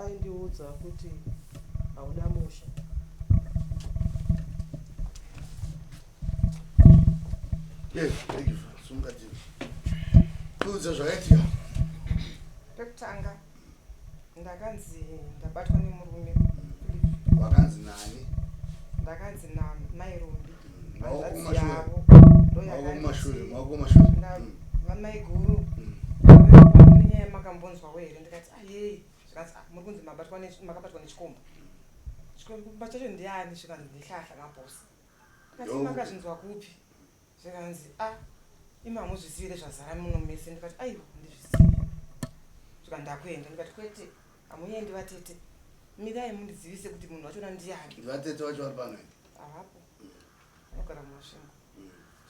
Aindiudza kuti hauna musha. Yes, thank you. Sunga jini. Kuudza zvakaitika. Pekutanga ndakanzi ndabatwa nemurume. Wakanzi nani? Ndakanzi namai Rumbi. Maoko Hanzvadzi kumashure. yavo Maoko kumashure, ndoyakanzi maoko kumashure. Vamaiguru nenyaya makambonzwawo here? Ndikati ayei. Zvikanzi ah, muri kunzi mabatwa makabatwa nechikomba. Chikomba chacho ndiani? Zvikanzi ndihlahla mabhosi. Ndikati makazvinzwa kupi? Zvikanzi ah, imi hamuzvizivi here zvazara muno mese? Ndikati aiwa handizvizivi. Zvikanzi ndakuenda. Ndikati kwete, hamuendi vatete, mirai mundizivise kuti munhu wachona ndiani. Vatete vacho vari pano here? Havapo, vanogara muMasvingo.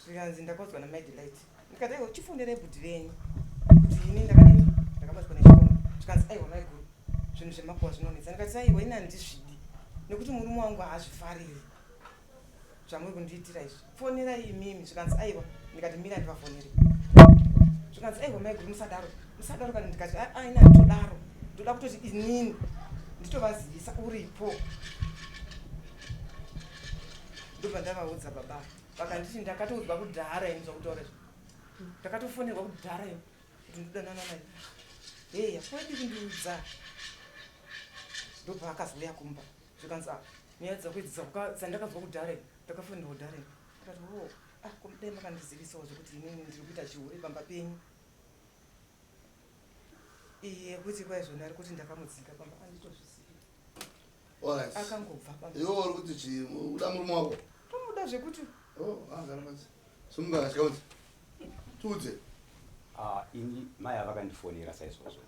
Zvikanzi ndakaudzwa namai Delight. Ndikati aiwa, chifonerai bhudhi venyu kuti ini ndakadini, ndakabatwa nechikomba. Zvikanzi aiwa maiguru, zvinhu zvemakuhwa zvinonetsa. Ndikati aiwa, ini handizvidi nekuti murume wangu haazvifariri zvamuri kundiitira izvi, fonerai imimi. Zvikanzi aiwa. Ndikati mira ndivafonere. Zvikanzi aiwa maiguru, musadaro, musadaro kana. Ndikati aa, ini handitodaro, ndoda kutoti inini nditovazivisa uripo. Ndobva ndavaudza baba, vakanditi ndakatoudzwa kudhara ini zvakutaura izvi, ndakatofonerwa kudhara ini kuti ndodanana naye. Heya, kwedi kundiudza. Ndobva akazouya kumba, zvikanzi ah, nyaya dzako idzi dzandakanzwa kudhara ini, ndakafonerwa kudhara ini. Ndikati o ah, ko dai makandizivisawo zvekuti inini ndiri kuita chihure pamba penyu. Iyi yekuti kwaizvona ari kuti ndakamudzinga pamba anditozvizivi. Alright. Akangobva pamba. Iwe uri kuti chii? Uda murume wako? Tomuda zvekuti. Oh, ah, gara pasi. Simuka chikaudze. Tiudze. Ah, ini mai avakandifonera saizvozvo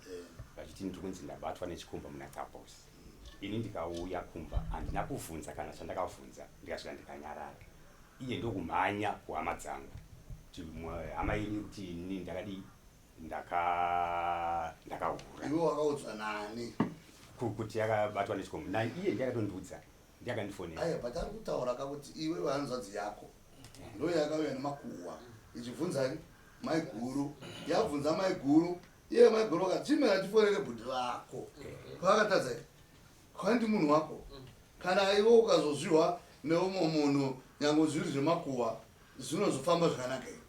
vachiti ndiri kunzi ndabatwa nechikomba muna Tapos. Ini ndikauya kumba handina kuvhunza kana chandakavhunza, ndikasvika ndikanyarara. Iye ndokumhanya kuhama dzangu kuti hama yenyu kuti ini ndakadii ndaka ndakahura. Iwe wakaudzwa nani? Kuti yakabatwa nechikomba na iye ndiye akatondiudza, ndiye akandifonera. Aya, but ari kutaura ka kuti iwe hanzvadzi yako ndo yakauya nemakuhwa ichibvunzani maiguru, yabvunza maiguru, iye maiguru akati chimera tifonere bhudhi vako. Kwakatadza here? Kwandi munhu wako. Kana iwe ukazozvihwa neumwe munhu nyange zviri zvemakuhwa zvinozofamba zvakanaka here?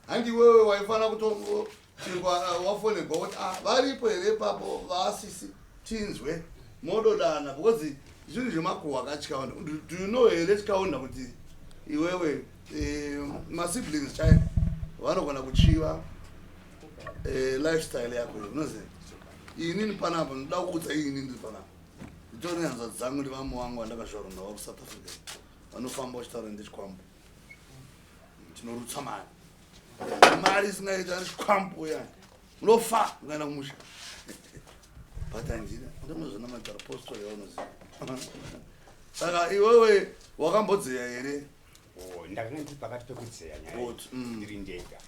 Handi iwewe waifanira kutochingwa wafonegwa kuti ah, varipo here ipapo vaasisi tinzwe mododana, because zvinhu zvemakuhwa kachikaunda. Do you know here chikaunda kuti iwewe masiblings chaivo vanogona kuchiva lifestyle yako iyo unoziva? Inini panapa ndoda kuudza, ini ndiri panapa nditori nehanzvadzi dzangu nevamwe vangu vandakazvarwa navo kuSouth Africa vanofamba vachitaura ndechikwambo, tinorutsa mari, mari isingaita ari chikwambo yani unofa ukaenda kumusha. But handina ndinozvinamatara postori yaunoziva. Saka iwewe wakambodzeya here? Oh, ndakanga ndiri pakati pekudzeya nyaya iyi, ndiri ndega.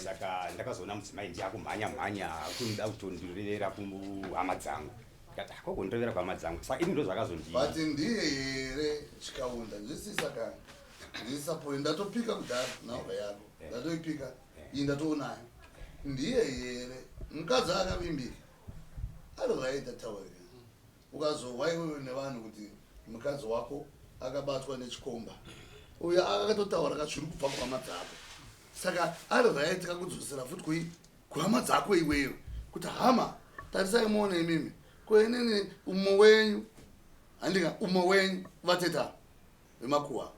Saka ndakazoona mudzimai ndiye akumhanya mhanya akuda kutondirevera kuhama dzangu. Ndikati ah, kokundirevera kuhama dzangu, saka ini ndo zvakazondi. But ndiye here chikaunda? Nzwisisa ka, nzwisisa point. Ndatopika kudhara nhauka yako, ndatoipika iyi, ndatoonayo. Ndiye here mukadzi akavimbika ari right? Ataurika ukazohwa iwewe nevanhu kuti mukadzi wako akabatwa nechikomba, uyo akatotaura ka zviri kubva kuhama dzako, saka ari right kakudzosera futi kui kuhama dzako iweyo kuti hama tarisai muone imimi ko inini umwe wenyu handika umwe wenyu vateta vemakuhwa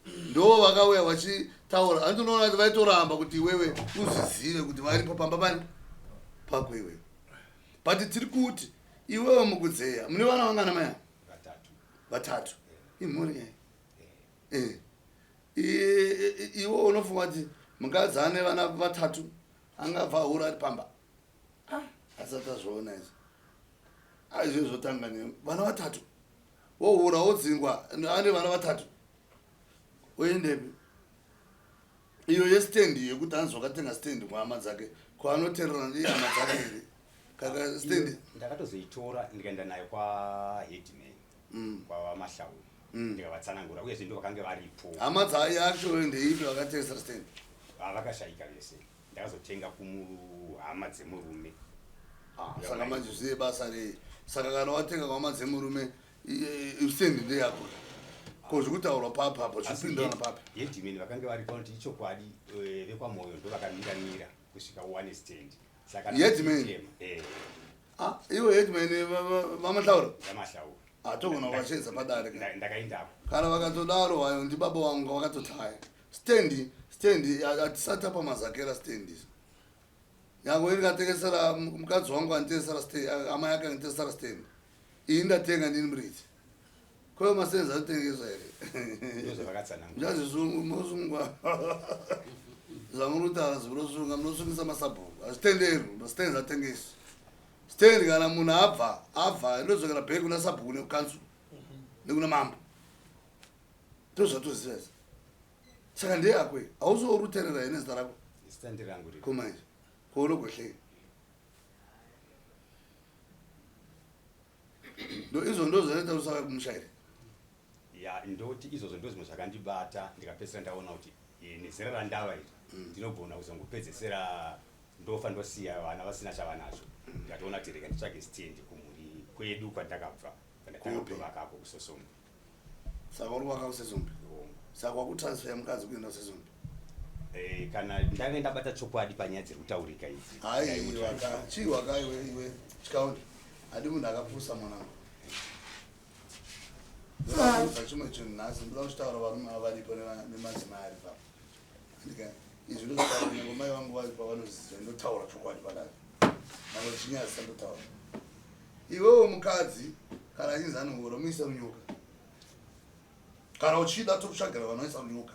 ndo vakauya vachitaura. Handi unoona kuti vaitoramba kuti iwewe uzvizive kuti varipo pamba pani pako iwewe? But tiri kuti iwewe mukudzeya mune vana vangana maya? Vatatu. Vatatu, imhuri nyaya. Iwe unofunga kuti mukadzi ane vana vatatu angabva ahura ari pamba? Ah, asati azviona izvi. Aizvo zvotanga ne vana vatatu, wohura, wodzingwa, ane vana vatatu, oendepi? Iyo yestendi yekuti hanzi wakatenga stendi kuhama dzake, kwaanotererana ndiye hama dzake here kaka stendi? Ndakatozoitora ndikaenda nayo kwaheadman kwamahlauri, ndikavatsanangura, uyezve ndo vakange varipo. Hama dzayacho ndeipi vakatengesa stendi? Ah, vakashayika vese. Ndakazotenga kumuhama dzemurume. Ah, saka manje zviye basa rei saka kana watenga kwama dzemurume stendi ndeyako ko zvikutaurwa papi apo zvikupindirana papi headman vakange varipo vanoti ichokwadi eh, vekwamoyo ndo vakamiramira kusvika uwane stand saka Headman? Eh, Ah, iwe headman vamahlaura vamahlaura hatogona kuvashedza padare ka ndakaendako kana vakatodaro hayo ndibaba vangu vakatotaya stendi stendi hatisati apa mazakera stendi nyange ndikatengesera mukadzi wangu anditengesera stand hama yake anditengesera stand iyi ndatenga ndini muridzi koyo mastenzi anotengeswa here ndozvavakatsanangura muchazvisungwa zvamuri kutaura zvimunosunga munosungisa masabhuku hazvitenderwi mastenzi atengeswi stendi kana munhu abva abva inodzokera bheki kuna sabhuku nekukanzuru nekuna mambo ndozvatoziva izvi saka ndeyako iyi hauzoruterera here nezita rako stand rangu riri komanje kounogohlei ndo izvo ndo zvanoita usaka kumusha here ya ndoti izvozvo ndo zvimwe zvakandibata ndikapedzisira ndaona kuti eh, nezera randava iri ndinogona kuzongopedzesera ndofa ndosiya vana vasina chavanacho ndikatoona kuti rega nditsvage stand kumhuri kwedu kwandakabva kwandatanga Kupi? kutovakako kusosombe saka uri kuvaka kusezombe saka wakutransfer mukadzi kuenda kusezombe Eh, kana ndave ndabata chokwadi panyaya dziri kutaurika idzi haiwa ka chiwa ka iwe iwe chikaundi hadi munhu akapusa mwanangu ndoda chimwe chinhu nhasi ndoda kuchitaura varume ava varipo nemadzimai ari papo andika izvi ndozvitaura nyange mai vangu varipo vanoziva ndotaura chokwadi padare nyange chinyadzisa ndotaura iwewo mukadzi kana achinzi anohura muise runyoka kana uchida tokutsvagira vanoisa runyoka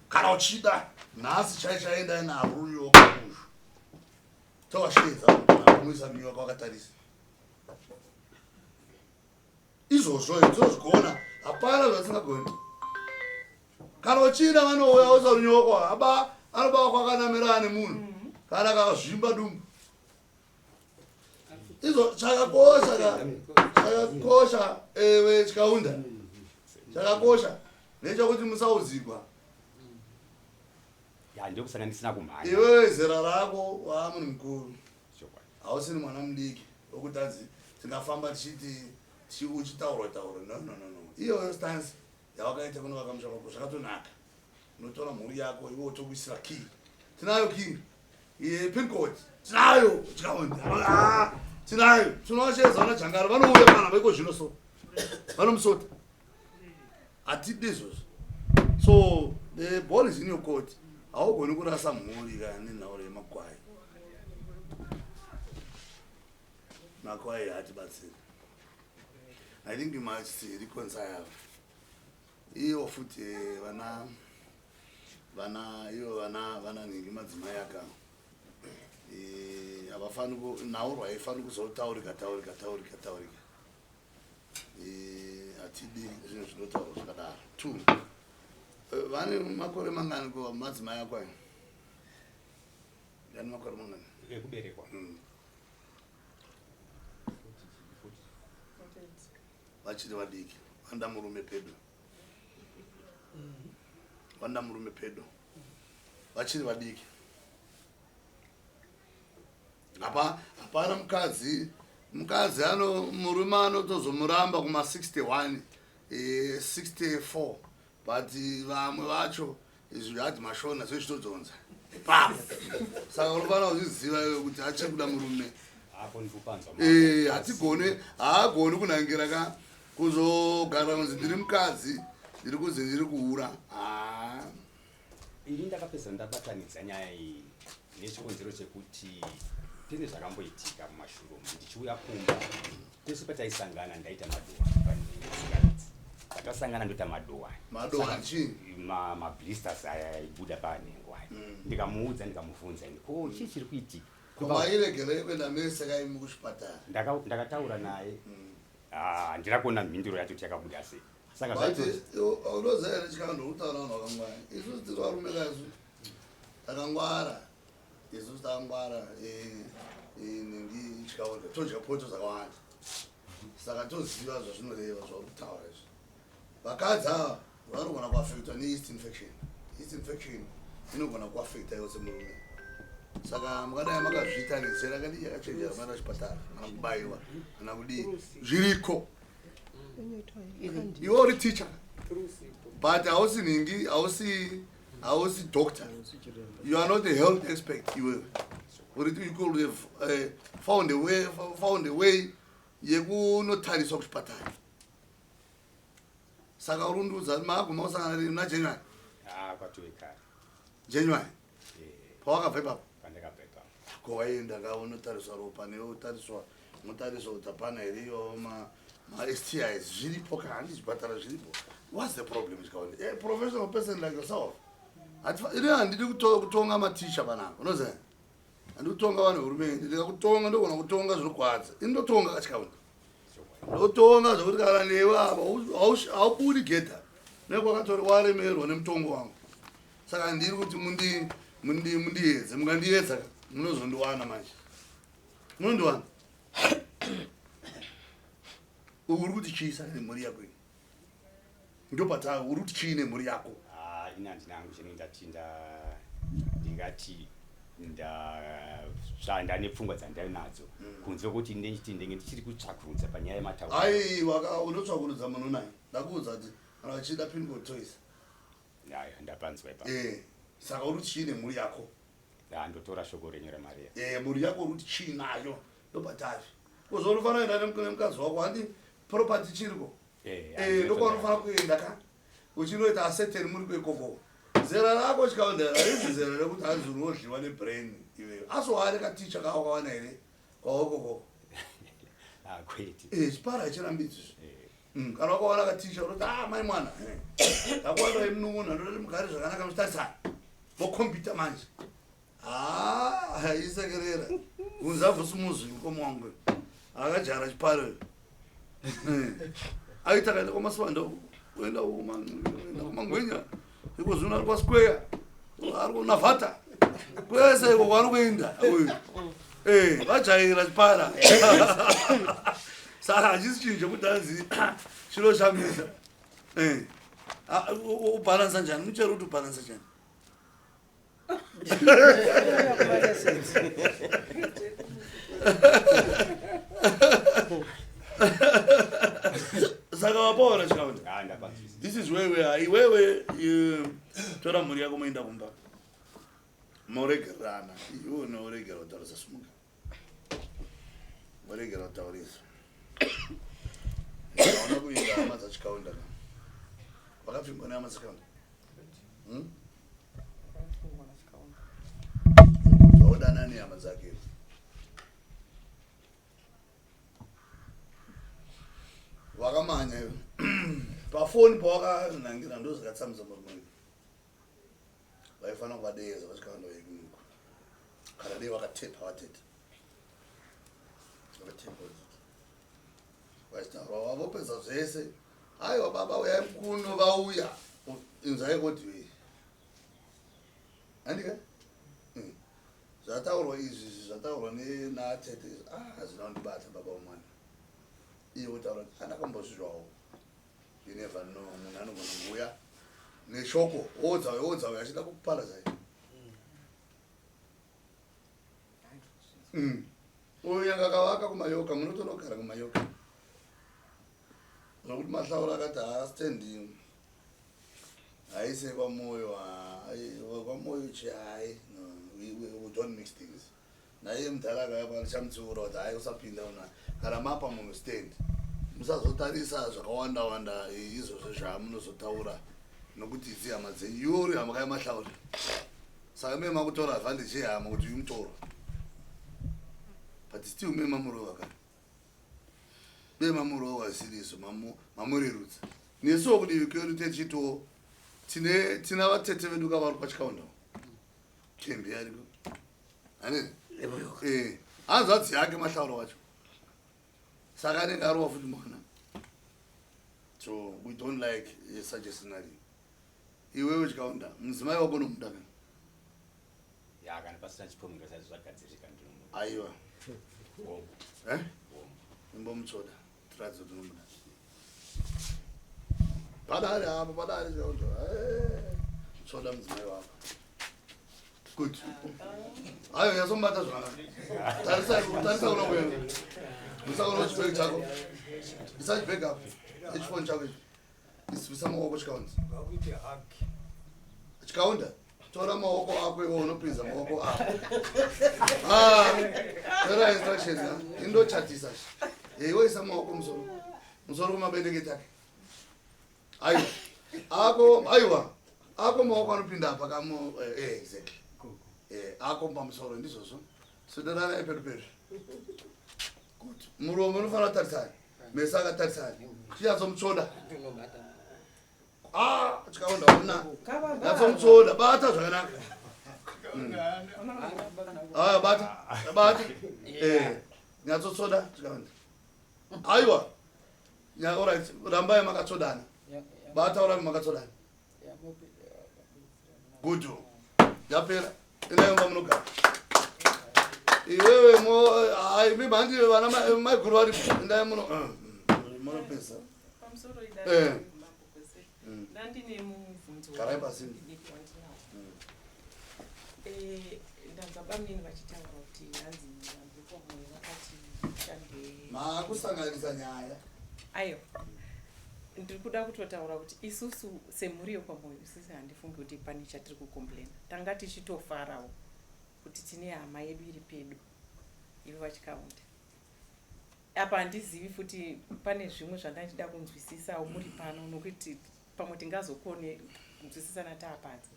kana uchida nhasi chai chaenda naro runyoka kuzvo towashedza muisa runyoka wakatarisa izvozvo tozvigona hapana zvatisingagoni kana uchida vanouya oisa runyoko aba anoba kwakanamira ane munhu kana kakazvimba dumbu izvo chakakosha ka chakakosha ewe chikaunda chakakosha nechekuti musaudzigwa ya ndokusaka ndisina kumhanya iwewe zera rako waa munhu mukuru chokwadi hausini mwana mudiki wekuti anzi tingafamba tichiti uchitaurwa taurwa no no no no iyoyo stance yawakaita kunovaka musha kwako zvakatonaka unotora mhuri yako iwe wotokuisira key tinayo key pin code tinayo chikaondi ah, tinayo tinovachedza vana jangara vanouya kana vaiko zvino so vanomusota hatidi izvozvo so the ball is in your court haugoni kurasa mhuri kana nenhauro yemakwai makwai haatibatsiri i think you must reconcile iyo futi eh, vana vana ivo vana vana nhingi madzimai aka Eh, havafani nhaurwa haifani kuzotaurika taurika taurika taurika Eh, hatidi zvinhu zvinotaurwa zvakadaro two Eh, vane makore mangani ko madzimai ako ayo yani makore mangani ekuberekwa Vachiri vadiki vanoda murume pedo vanoda murume pedo vachiri vadiki apa hapana mukadzi mukadzi ano murume anotozomuramba kuma 61 eh, 64 but vamwe vacho izvi hadzi mashona zvezvitodzonza ipapo saka unofanira kuzviziva iwe kuti achiri kuda murume apo ndikupanzwa Eh, hatigone haagoni kunangira ka kuzogara kunzi ndiri mukadzi ndiri kunzi ndiri kuura Ah, ini ndakapedza ndabatanidza nyaya iyi nechikonzero chekuti tine zvakamboitika mumashure umu ndichiuya kumba pese pataisangana ndaita madowa panesigaretsi patasangana ndoita madowa Madowa chii? mablisters aya aibuda panhengo aya ndikamuudza ndikamubvunza ini ko chii chiri kuitika komairegerei kuenda mese kaimi kuchipatara Ndakataura naye Ah, handina kuona mhinduro yacho kuti yakabuda sei saka but zvaito- unoziva here chikando ndokutaura vanhu vakangwara isusu tiri varume kaisu takangwara isusu takangwara eh, eh, nhingi chikaonda todya poto dzakawanda saka toziva zvazvinoreva zvauri kutaura izvi vakadzi ava vanogona kuafektwa neyeast infection yeast infection inogona kuafekta iwo semurume Saka mukadai makazviita nezera kadii yakachenjera maenda kuchipatara kana kubayiwa kana kudii zviriko. Iwe uri teacher but hausi nhingi hausi hausi doctor. You are not a health expert iwewe. Uri you could have found a way found a way yekunotariswa kuchipatara. Saka uri kundiudza maaguma kusangana rini muna January? Ah, kwatove kare. January. Pawakabva ipapo? Pandakabva ipapo. Ko waienda ka unotariswa ropa newe utariswa unotariswa kuti hapana here iwawo ma ma STIs zviripo ka handi zvipatara zviripo. What's the problem chikaona? A professional person like yourself. Hatifa ini handidi kutonga maticha panapa. Unoziva? Handidi kutonga vanhu vehurumende. Ndikakutonga ndogona kutonga zvinokwadza. Ini ndotonga kachikaona. Ndotonga zvekuti kana newe apa haubudi gedha nekwakatori waremerwa nemutongo wangu. Saka ndiri kuti mundi mundi mundiedze mukandiedza ka munozondiwana manje. Munondiwana. Uri kuti chii saka nemhuri yako iyi? Ndopata uri kuti chii nemhuri yako? Ah, ini handina hangu chinenge ndati nda ndingati nda ndane pfungwa dzandinadzo kunze kwekuti ndechiti ndenge ndichiri kutsvakurudza panyaya yematauro. Aiwa unotsvakurudza munhu naye. Ndakuudza kuti kana uchida pin code toisa. Aya ndapanzwa ipapo. Eh, saka uri kuti chii nemhuri yako? Ah, ndotora shoko renyu raMaria. Eh, mhuri yako uri kuti chii nayo? Ndopatavi. Kuzonofanira kuenda nemukadzi wako handi property chiriko. Eh, Eh, ndokwaunofanira kuenda ka. Uchinoita aseten muri kuikoko. Zera rako chikaenda harizi zera rekuti hanzi unodliwa nebrain iwewe. Asi waari katicha ka wakawana here kwaokoko. Ah, kwete. Eh, chipara hachirambidzi izvi. Eh. Kana wakawana katicha unoti ah mai mwana. Ndakuwana munun'una ndoti mugare zvakanaka muchitarisana. Mokombita manje. Ah, isekerera. Unza vusimuzi mukoma wangu. Akajara chiparo. Aita kaenda kwaMasibanda kuenda kuMangwenya. Iko zvino ari kwaSquare. Ari kuNavata. Kwese iko kwaari kuenda uyu. Eh, vajaira chipara. Saka hachisi chinhu chekuti hanzi chinoshamisa. Eh. Ubhalansa njani? Muchero kuti ubhalansa njani? Saka wapaona chikaunda. Ah, ndapanzwisisa. This is where we are. Iwewe tora mhuri yako moenda kumba. Moregerana. Iwe unoregera kutaurisa sumuka. Moregera kutaurisa. Hauna kuinda hama dzachikaunda ka. Wakapfimbwa nehama dzachikaunda. Waudana nehama dzake. Wakamanya iwe. Pafoni pawakanangira ndozvakatsamisa murume uyu. Vaifanira kuvadeedza vachikaunda vekunuku. Kana dei vakatepa vatete. Vakatepa vatete. Vachitaura vavopedza zvese. Aiwa baba uyai kuno vauya. Inzwai audio iyi. Handika? Zvataurwa izvi izvi zvataurwa natete izvi. Ah, hazvina kundibata baba womwana. Iye wotaura kuti andakambozvizwawo. You never know, munhu anogona kuuya neshoko oudza uyo oudza uyo achida kukuparadza iwe. Uyu nyanga akavaka kumayoka munotonogara kumayoka. Nokuti Mahlaura akati haastendi haise kwamoyo kwamoyo chi hai no we don't mix things. Naiye mudhara akauya pano ndichamutsiura kuti hai usapinda una kana mapa munhu stand musazotarisa zvakawanda wanda izvozvo zvamunozotaura nokuti idzi hama dzenyu iwe uri hama kayaMahlaura saka me makutora advantage yehama kuti umutorwa but still me mamurova ka me mamurova zvirizvo mamurerutsa nesuwo kudivi kwedu techitiwo tine tina vatete vedu kavari kwachikaunda kembi ariko ane eh hanzvadzi yake Mahlaura wacho saka anenge arova futi mwana. So we don't like such a scenario. Iwewe chikaunda mudzimai wako unomuda kana? Ya, kana pasina chipomero saizvo zvagadzirika ndinomuda. Aiwa. Hongu. Eh? Hongu. Imbomutsvoda tiratidze kuti unomuda. Padare apo padare chikaunda. Eh. Tsvoda mudzimai wako. Good. Ayo yasombata zvakanaka. Tarisa tarisa kuno kuenda. Isa kuno chibhegi chako. Isa chibhegi apo. Ichifoni chako ichi. Isa maoko chikaunda. Vakuite hug. Chikaunda. Tora maoko ako iwe unopinza maoko ako. Ah. Tora instructions ha. Indochatisa. Iwe isa maoko musoro. Musoro kumabendekete ake. Aiwa. Ako aiwa. Ako maoko anopinda apa kamo eh, eh exactly. Eh ako pamusoro ndizvozvo. Sudarana pedu pedu. Good. Muromo unofanira kutarisana. Meso akatarisana. Chinyatsomutsvoda. Ah, chikaonda una. Nyatsomutsvoda, bata zvakanaka. Ah, bata. Bata. Eh. Nyatsotsoda chikaonda. Aiwa. Nya alright, rambai makatsvodana. Bata urambe makatsvodana. Good. Yapera. Endai mumba munogara. Iwewe mo ai mi mhandi vana maiguru varipo. Endai muno munopesa. Pamusoro Eh. idamambo kwese. Ndandine mubvunzo. Garai pasi. Mudiki wandinawo. Eh, ndanzwa bamnini vachitaura kuti hanzi vanhu vekwamoyo vakati shandei. Maakusanganisa nyaya. Aiwa. Ndiri kuda kutotaura kuti isusu semhuri yekwamoyo isusu handifungi kuti pane chatiri kucomplaina. Tanga tichitofarawo kuti tine hama yedu iri pedo ivo vachikaunda. Apa handizivi futi pane zvimwe zvandachida kunzwisisawo muri pano nokuti pamwe tingazokone kunzwisisana taapanze.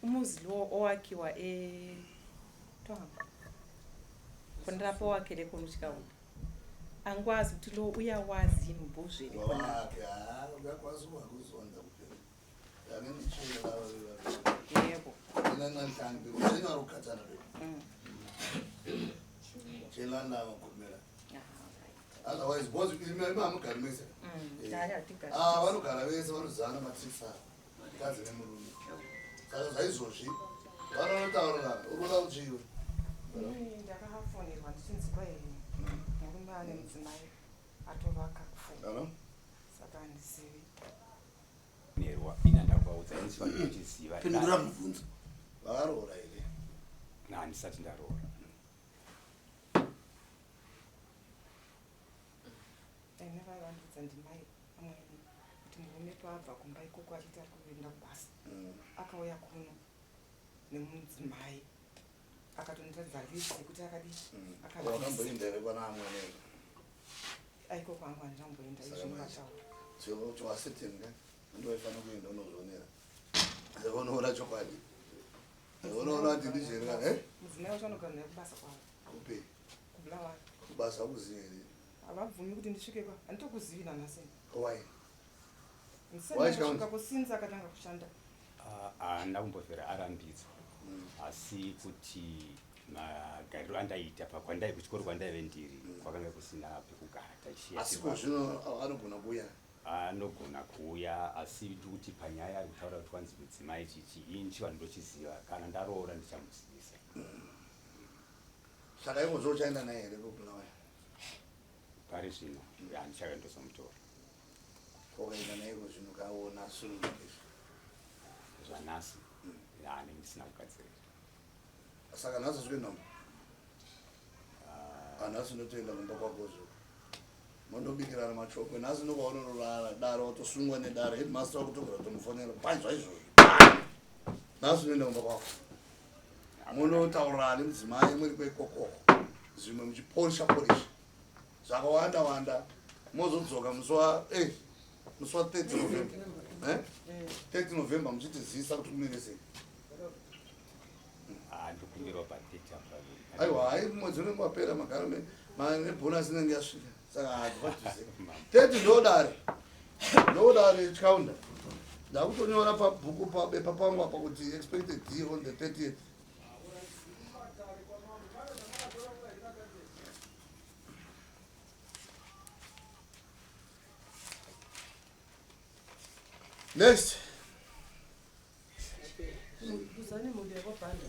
Umuzi lo owakiwa etohamba khona lapho owakhele khona uchikaunda. Angikwazi ukuthi lo uyawazi yini umbuzweni khona. Wakhe, ha, uyakwazi ukuzonda kuphela. Yake ngitshele laba. Yebo. Mina nganhlangi bekuthina ukukhathana be. Tshela laba khumela. Ah, Otherwise because imama ugalimisa. right. Hayi, atingazi. Ah, vanogara vese vanozana matricks avo. Mukadzi nemurume. Saka zvaizvozvi vanonotaurirana uri kuda kuchiwe. Ini ndakafonerwa ndichinzi kwai murume ane mudzimai atovaka kufunga Hello? saka handizivi. Nerwa ina ndakuvaudza ini chivanhu ndochiziva. Pindura mubvunzo. Vakaroora here? Na handisati ndaroora. Aine vaivandudza ndimai amweni kuti murume paabva kumba ikoko achiti ari kuenda kubasa akauya kuno nemudzimai akatondiratidza list yekuti akadii akabvisa. Wakamboenda here kwana amwene? Aikoko hangu handinamboenda Saka izvo manje. vataura. Chiwaseteni ka? Ndoifanira kuenda unozvionera. Saka unoona chokwadi. Unoona kuti ndizvere kana eh? Mudzimai wacho anogara naye kubasa kwavo Kupi? kuBulawayo. Kubasa kuzivi here? Havabvumi kuti ndisvike kwa handitokuzivi nanhasi. Why? Ndisati Why ndakasvika chikaunda? kusinzi akatanga kushanda. Ah, haana kumbobvira arambidzwa asi kuti magariro andaiita pakwandai kuchikoro kwandaive ndiri kwakanga kusina pekugara taishiya Asi ko zvino anogona kuuya. Anogona kuuya asi ndikuti panyaya ari kutaura kuti kwanzi mudzimai chichi ini chivanhu ndochiziva kana ndaroora ndichamuzivisa. Saka ikozvo uchaenda naye here kuBulawayo? Pari zvino handichauya ndozomutora. Ukaenda naye iko zvino kaona sunungukizvo. Zvanhasi hanenge ndisina kugadzirira. Saka nhasi usikuenda kumba? Nhasi unotoenda kumba kwako zvo. Mondobikirana machokwe nhasi ndokwaunondorara dare watosungwa nedare headmaster wakutogara kutomufonera pai zvaizvozvo. Nhasi unoenda kumba kwako. Munotaurirana nemudzimai muri kwekokoko zvimwe muchiporisha porisha zvakawanda wanda mozodzoka musi wa musi wa 30 November eh 30 November muchitizivisa kuti kumire sei. Ndikumbirawo pa30 apa. Aiwa, hai, mwedzi unenge wapera magaro nebhonasi inenge yasvika saka hatipadhuze 30 ndodare ndodare chikaunda. Ndakutonyora pabhuku pabepa pangu apa kuti expected deal on the 30th. Next. Uzane mhuri yakwabhanda.